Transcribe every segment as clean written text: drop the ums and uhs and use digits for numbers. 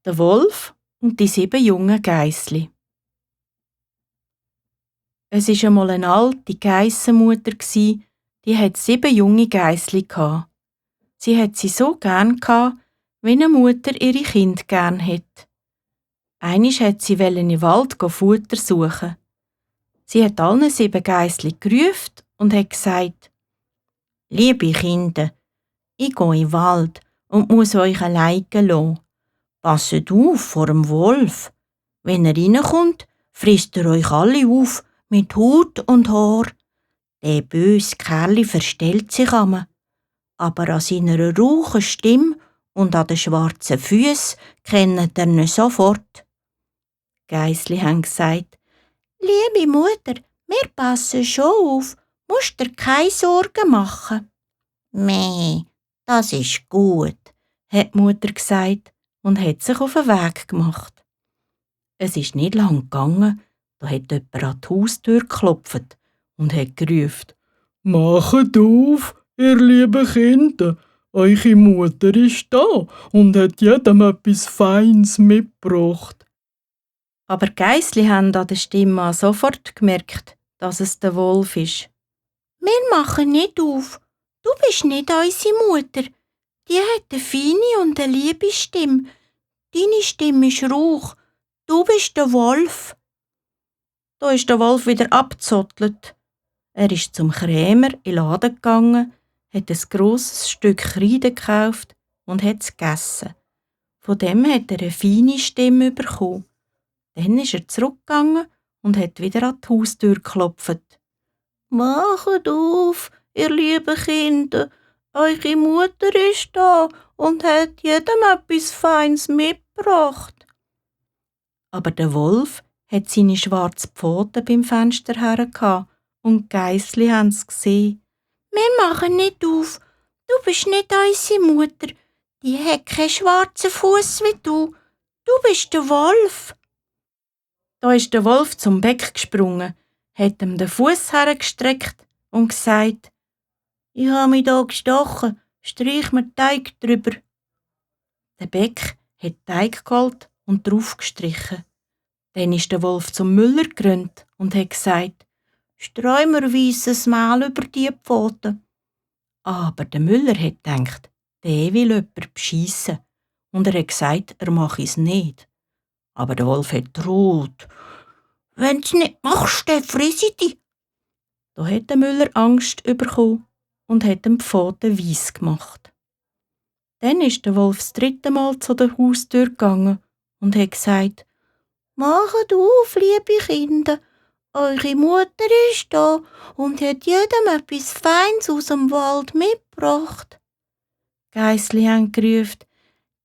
Der Wolf und die 7 jungen Geissli. Es war einmal eine alte Geissenmutter, die hat 7 junge Geissli gehabt. Sie hat sie so gern gehabt, wie eine Mutter ihre Kinder gern hat. Einmal wollte sie in den Wald Futter suchen. Sie hat allen 7 Geissli gerufen und hat gesagt: «Liebe Kinder, ich gehe in den Wald und muss euch alleine lassen. Passet auf vor dem Wolf. Wenn er reinkommt, frisst er euch alle auf mit Haut und Haar. Der böse Kerl verstellt sich aber an seiner rauchen Stimme und an den schwarzen Füßen kennt er ihn sofort.» Die Geissli haben gesagt: «Liebe Mutter, wir passen schon auf, musst dir keine Sorgen machen.» «Meh, das ist gut», hat die Mutter gesagt und hat sich auf den Weg gemacht. Es ist nicht lang gegangen, da hat jemand an die Haustür geklopft und hat gerufen: «Machet auf, ihr lieben Kinder, eure Mutter ist da und hat jedem etwas Feines mitgebracht.» Aber die Geissli haben an der Stimme sofort gemerkt, dass es der Wolf ist. «Wir machen nicht auf, du bist nicht unsere Mutter. Die hat eine feine und eine liebe Stimme. Deine Stimme ist rauch, du bist der Wolf.» Da ist der Wolf wieder abgezottelt. Er ist zum Krämer in den Laden gegangen, hat ein grosses Stück Kreide gekauft und hat es gegessen. Von dem hat er eine feine Stimme bekommen. Dann ist er zurückgegangen und hat wieder an die Haustür geklopft. «Machet auf, ihr lieben Kinder, eure Mutter ist da und hat jedem etwas Feines mitgebracht.» Aber der Wolf hat seine schwarzen Pfoten beim Fenster her und die Geissli haben es gesehen. «Wir machen nicht auf, du bist nicht unsere Mutter, die hat keinen schwarzen Fuß wie du bist der Wolf.» Da ist der Wolf zum Beck gesprungen, hat ihm den Fuß hergestreckt und gesagt: «Ich habe mich da gestochen, streich mir Teig drüber.» Der Beck hat Teig geholt und drauf gestrichen. Dann ist der Wolf zum Müller gerannt und hat gesagt: «Streu mir weisses Mehl über die Pfoten.» Aber der Müller hat gedacht, der will jemand beschissen, und er hat gesagt, er mache es nicht. Aber der Wolf hat gedroht: «Wenn du's nicht machst, dann friss ich dich.» Da hat der Müller Angst bekommen und hat ihm die Pfoten weiss gemacht. Dann ist der Wolf das 3. Mal zu der Haustür gegangen und hat gesagt: «Machet auf, liebe Kinder, eure Mutter ist da und hat jedem etwas Feines aus dem Wald mitgebracht.» Die Geissli haben gerufen: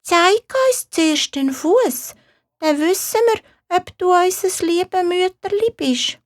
«Zeig uns zuerst den Fuß, dann wissen wir, ob du unser liebes Mütterli bist.»